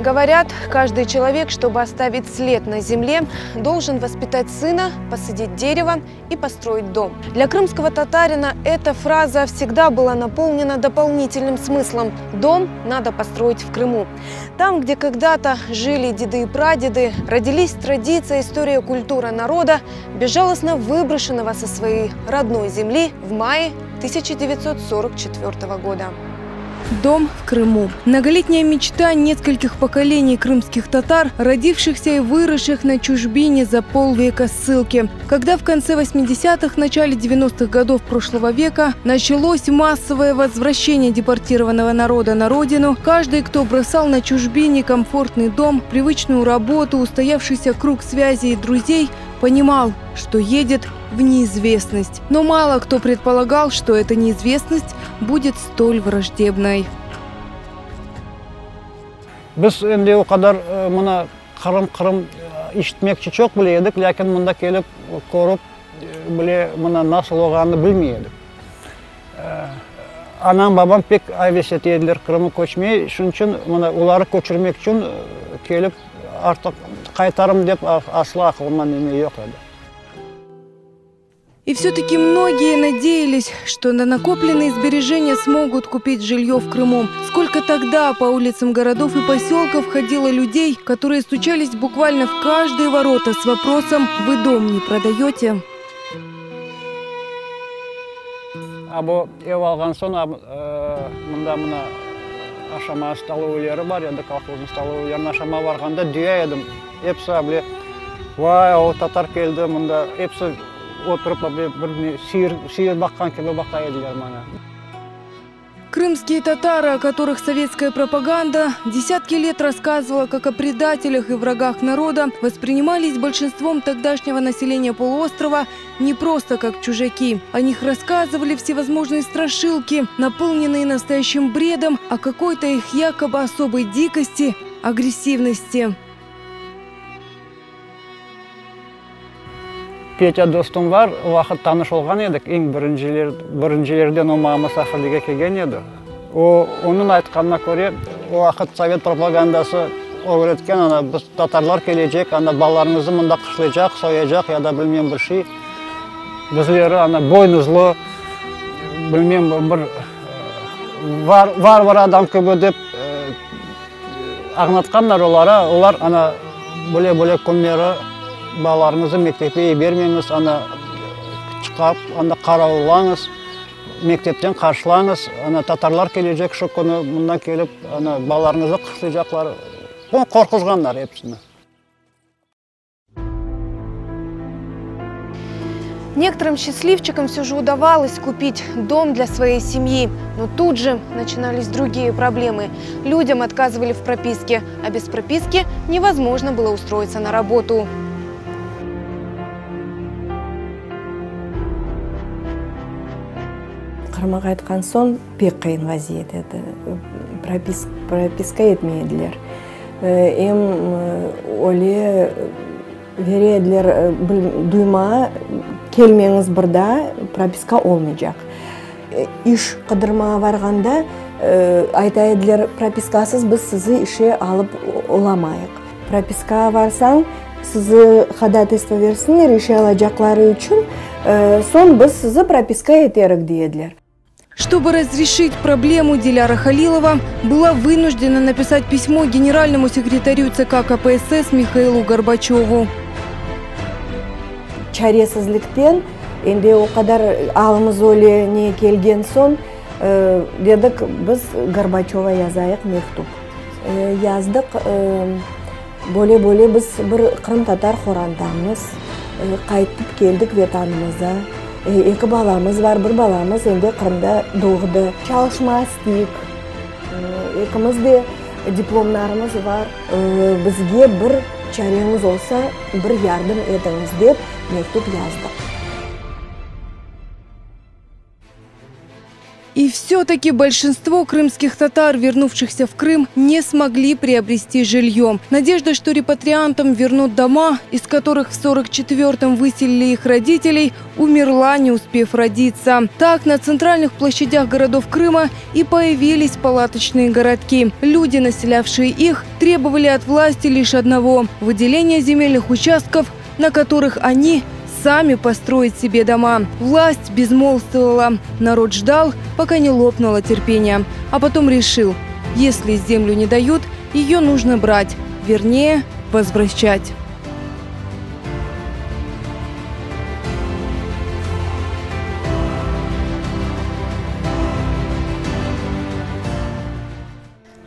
Говорят, каждый человек, чтобы оставить след на земле, должен воспитать сына, посадить дерево и построить дом. Для крымского татарина эта фраза всегда была наполнена дополнительным смыслом. Дом надо построить в Крыму. Там, где когда-то жили деды и прадеды, родились традиция, история, культура народа, безжалостно выброшенного со своей родной земли в мае 1944 года. Дом в Крыму. Многолетняя мечта нескольких поколений крымских татар, родившихся и выросших на чужбине за полвека ссылки. Когда в конце 80-х, начале 90-х годов прошлого века началось массовое возвращение депортированного народа на родину, каждый, кто бросал на чужбине комфортный дом, привычную работу, устоявшийся круг связей и друзей, понимал, что едет в неизвестность. Но мало кто предполагал, что эта неизвестность будет столь враждебной. Biz endi o qadar mına Qırım, Qırım işitmekçe çoq bile edik, lâkin mında kelip körip bile mına nasıl olğanını bilmey edik. Anam, babam pek aves ete ediler Qırımğa köçmege, şunıñ içün mına oları köçürmek içün kelip artıq qaytarım dep asla aqılıma neme yoq edi. И все-таки многие надеялись, что на накопленные сбережения смогут купить жилье в Крыму. Сколько тогда по улицам городов и поселков ходило людей, которые стучались буквально в каждые ворота с вопросом «Вы дом не продаете?». A bu ev alğan soñ, mında mına aşama stolovıyleri bar edi, kolhoznıñ stolovıylerine aşama barğanda duya edim, episi able, vay, o tatar keldi mında, episi oturıp able bir sıyır, sıyır baqqan kibi baqa ediler maña. Крымские татары, о которых советская пропаганда десятки лет рассказывала как о предателях и врагах народа, воспринимались большинством тогдашнего населения полуострова не просто как чужаки. О них рассказывали всевозможные страшилки, наполненные настоящим бредом о какой-то их якобы особой дикости, агрессивности. Petya dostum bar, o vaqıt tanış olğan edik, eñ birinciler, birincilerden o maña musafirlikke kelgen edi. O, onıñ aytqanına köre, o vaqıt sovet propagandası ögretken, ana, biz tatarlar kelecek, ana, balalarıñıznı mında qışlaycaq, soyacaq ya da bilmem bir şey. Bizleri, ana, boynuzlı, bilmem bir var, varvar adam kibi dep Añlatqanlar olara, olar ana böyle-böyle künleri balalarıñıznı mektepke yibermeñiz, ana çıqarıp anda qaravullañız, mektepten qarşılañız, ana tatarlar kelecek şu künü, mından kelip ana balalarıñıznı qışlaycaqlar. Qorquzğanlar episini. Некоторым счастливчикам все же удавалось купить дом для своей семьи. Но тут же начинались другие проблемы. Людям отказывали в прописке, а без прописки невозможно было устроиться на работу. Qırımğa qaytqan soñ pek qıyın vaziyet edi. Propiska etmey ediler. Em öyle bere ediler duyma, kelmeñiz bir daa, propiska olmaycaq. İş qıdırmağa varğanda ayta ediler, propiskasız biz sizi işe alıp olamayıq. Propiskağa varsañ, sizi hodaytaystvo bersinler işe alacaqları içün, soñ biz sizi propiska eterik, dey ediler. Чтобы разрешить проблему, Диляра Халилова была вынуждена написать письмо генеральному секретарю ЦК КПСС Михаилу Горбачеву. Çaresizlikten endi o qadar alımız öyle ne kelgen soñ, dedik, biz Gorbaçöva yazayıq mektüp. Yazdıq, böyle-böyle biz bir qırımtatar qorantamız, qaytıp keldik Vetanımıza, eki balamız bar, bir balamız endi Qırımda doğdı. Çalışma isteyik, ekimiz de diplomlarımız bar, bizge bir çareñiz olsa, bir yardım etiñiz, dep mektüp yazdıq. И все-таки большинство крымских татар, вернувшихся в Крым, не смогли приобрести жилье. Надежда, что репатриантам вернут дома, из которых в 44-м выселили их родителей, умерла, не успев родиться. Так, на центральных площадях городов Крыма и появились палаточные городки. Люди, населявшие их, требовали от власти лишь одного – выделения земельных участков, на которых они сами построить себе дома. Власть безмолвствовала. Народ ждал, пока не лопнуло терпение. А потом решил, если землю не дают, ее нужно брать. Вернее, возвращать.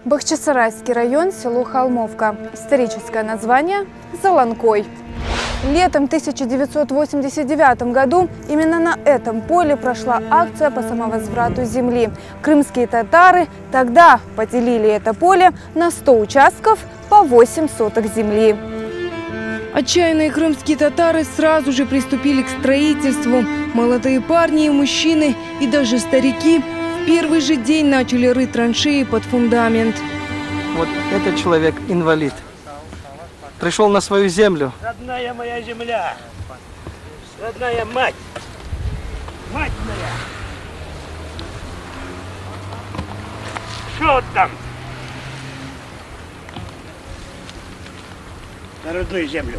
Бахчисарайский район, село Холмовка. Историческое название – Заланкой. Летом 1989 году именно на этом поле прошла акция по самовозврату земли. Крымские татары тогда поделили это поле на 100 участков по 8 соток земли. Отчаянные крымские татары сразу же приступили к строительству. Молодые парни и мужчины, и даже старики в первый же день начали рыть траншеи под фундамент. Вот этот человек инвалид. Пришел на свою землю. Родная моя земля, родная мать, мать моя. Что там? На родную землю.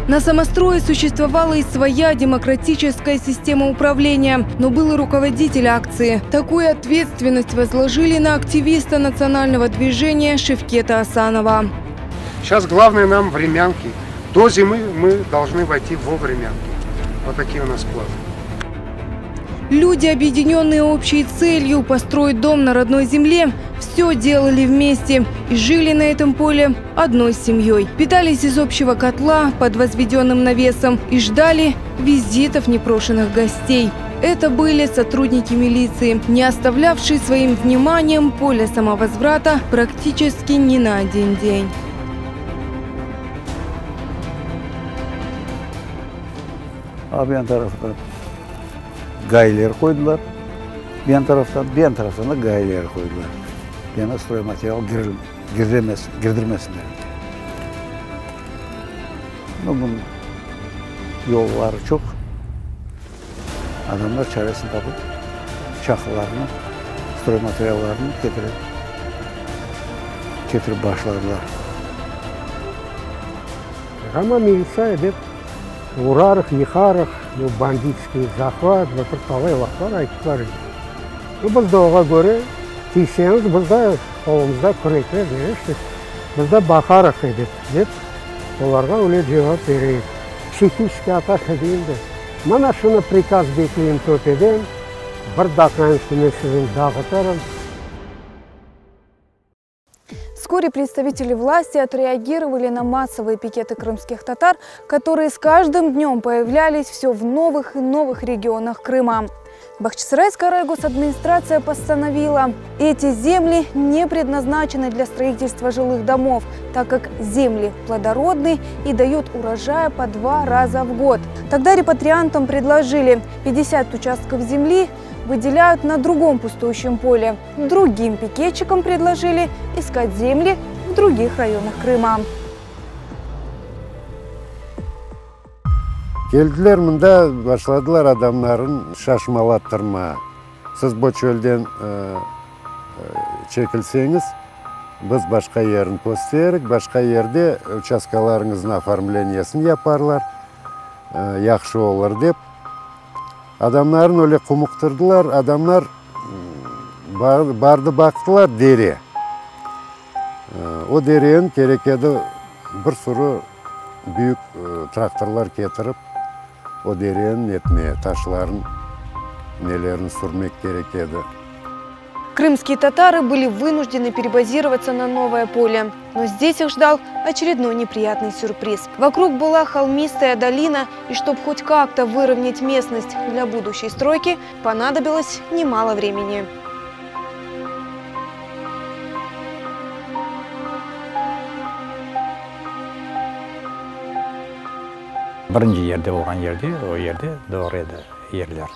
На самострое существовала и своя демократическая система управления, но был и руководитель акции. Такую ответственность возложили на активиста национального движения Шевкета Асанова. Сейчас главное нам времянки. До зимы мы должны войти во времянки. Вот такие у нас планы. Люди, объединенные общей целью построить дом на родной земле, все делали вместе и жили на этом поле одной семьей. Питались из общего котла под возведенным навесом и ждали визитов непрошенных гостей. Это были сотрудники милиции, не оставлявшие своим вниманием поле самовозврата практически ни на один день. A bu yan tarafta gayler qoydılar, bu yan taraftan, bu yan taraftan da gayler qoydılar. Bu yana stroymaterial kirdirmesinler diye. No, bunıñ yolları çoq. Adamlar çaresini tapıp, çaqılarnı, stroymateriallarnı ketirip, ketirip başladılar. Amma militsiya ebet urarıq, yıqarıq, bu banditskiy zahvat, bir talay laflar ayttılar edi. Biz de oğa köre, tiyseñiz, biz de qolumızda kürekler, ne işte, biz de baqarıq ebet, dep olarğa öyle cevap bere edik. Psihiçeskiy ataka deyim de, mana şunı prikaz bekleyim töpeden, bir daqqanıñ içinde sizni dağıtırım. Вскоре представители власти отреагировали на массовые пикеты крымских татар, которые с каждым днем появлялись все в новых и новых регионах Крыма. Бахчисарайская райгосадминистрация постановила, эти земли не предназначены для строительства жилых домов, так как земли плодородны и дают урожая по 2 раза в год. Тогда репатриантам предложили 50 участков земли выделяют на другом пустующем поле. Другим пикетчикам предложили искать земли в других районах Крыма. Keldiler mında, başladılar adamların şaşmalattırma. Siz bu çölden çekilseñiz, biz başqa yerini kösterik, başqa yerde uçastkalarıñıznıñ oformleniyesini yaparlar, yahşı olur dep. Adamların öyle qumuqtırdılar, adamlar bardı baqtılar dere. O dereni kerek edi bir sürü büyük traktorlar ketirip, o dereni netmeye, taşların nelerini sürmek kerek edi. Крымские татары были вынуждены перебазироваться на новое поле. Но здесь их ждал очередной неприятный сюрприз. Вокруг была холмистая долина, и чтобы хоть как-то выровнять местность для будущей стройки, понадобилось немало времени. Birinci yerde olğan yerde, o yerde doğru edi yerler.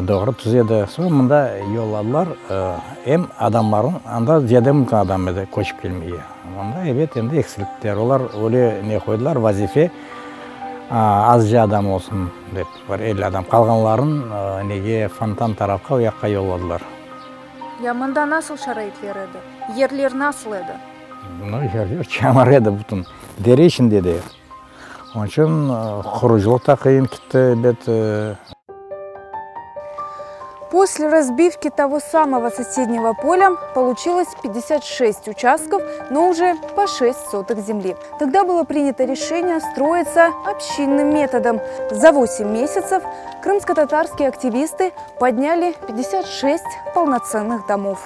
Doğru tüz edi. Soñ mında yolladılar, em adamlarnıñ, anda ziyade mümkün adam edi köçip kelmege. Mında, ebet, endi eksilttiler. Olar öyle ne qoydılar, vazife, azca adam olsun dep, bir 50 adam. Qalğanların nege, Fontan tarafqa, o yaqqa yolladılar. Ya mında nasıl şaraitler edi? Yerler nasıl edi? No, yerler çamur edi bütün. Dere içinde de. Onıñ içün qurucılıq da qıyın ketti, ebet. После разбивки того самого соседнего поля получилось 56 участков, но уже по 6 соток земли. Тогда было принято решение строиться общинным методом. За 8 месяцев крымско-татарские активисты подняли 56 полноценных домов.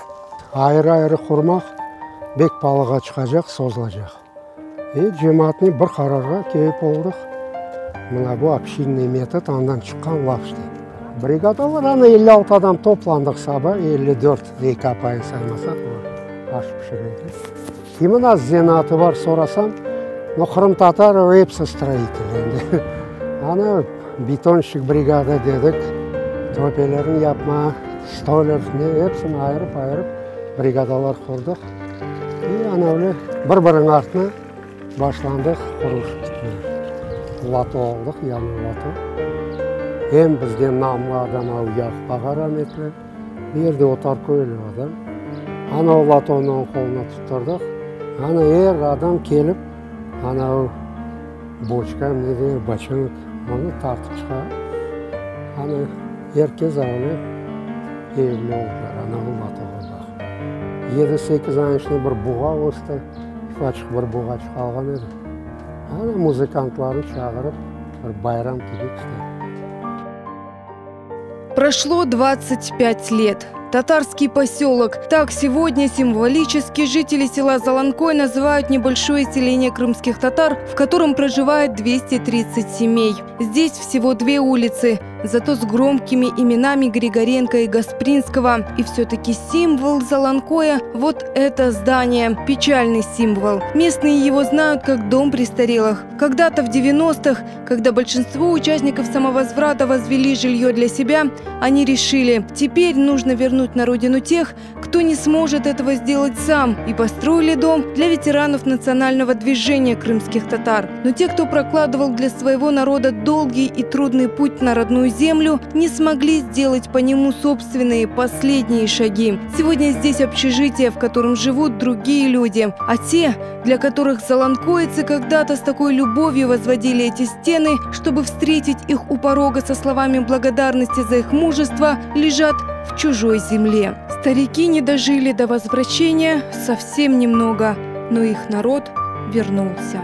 Ayrı-ayrı qurmaq bek paalığa çıqacaq, sozulacaq. E, cemaatnen bir qararğa kelip oldıq. Mına bu общинный metod, andan çıqqan laf işte. Brigadalar, ana 56 adam toplandıq saba, 54 eki apayını saymasaq, aş pişiredi. Kimin az zenaatı bar sorasam, no qırımtatar, o episi stroitel endi. Ana betonщик brigada dedik, töpelerini yapma, stoler, ne, episini ayırıp-ayırıp brigadalar qurdıq. E, ana öyle bir-biriniñ artına başlandıq qurulışıp gitmege. Loto aldıq, yañı loto. Em bizden namlı adam av Yaqub ağa rametli, bu yerde Otarköylü adam. Ana o lotonı onıñ qoluna tuttırdıq. Ana er adam kelip, ana o boçka, ne deyler, boçonok, onı tartıp çıqarıp, ana er kes öyle evli oldılar, ana o lotoğa baqıp. Yedi-sekiz ay içinde bir buğa östi, ufaçıq bir buğaçıq alğan edik. Ana muzıkantlarnı çağırıp, bir bayram kibi işte. Прошло 25 лет. Татарский поселок. Так сегодня символически жители села Заланкой называют небольшое селение крымских татар, в котором проживает 230 семей. Здесь всего две улицы, зато с громкими именами Григоренко и Гаспринского. И все-таки символ Заланкоя – вот это здание. Печальный символ. Местные его знают как дом престарелых. Когда-то в 90-х, когда большинство участников самовозврата возвели жилье для себя, они решили, теперь нужно вернуть на родину тех, кто не сможет этого сделать сам, и построили дом для ветеранов национального движения крымских татар. Но те, кто прокладывал для своего народа долгий и трудный путь на родную землю, не смогли сделать по нему собственные последние шаги. Сегодня здесь общежитие, в котором живут другие люди, а те, для которых заланкойцы когда-то с такой любовью возводили эти стены, чтобы встретить их у порога со словами благодарности за их мужество, лежат в чужой земле. Старики не дожили до возвращения совсем немного, но их народ вернулся.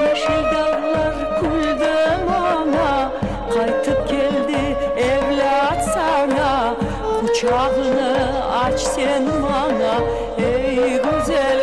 Yeşil dağlar küldi maña, Qaytıp keldi evlât saña, Quçağıñnı aç sen maña, Ey, güzel.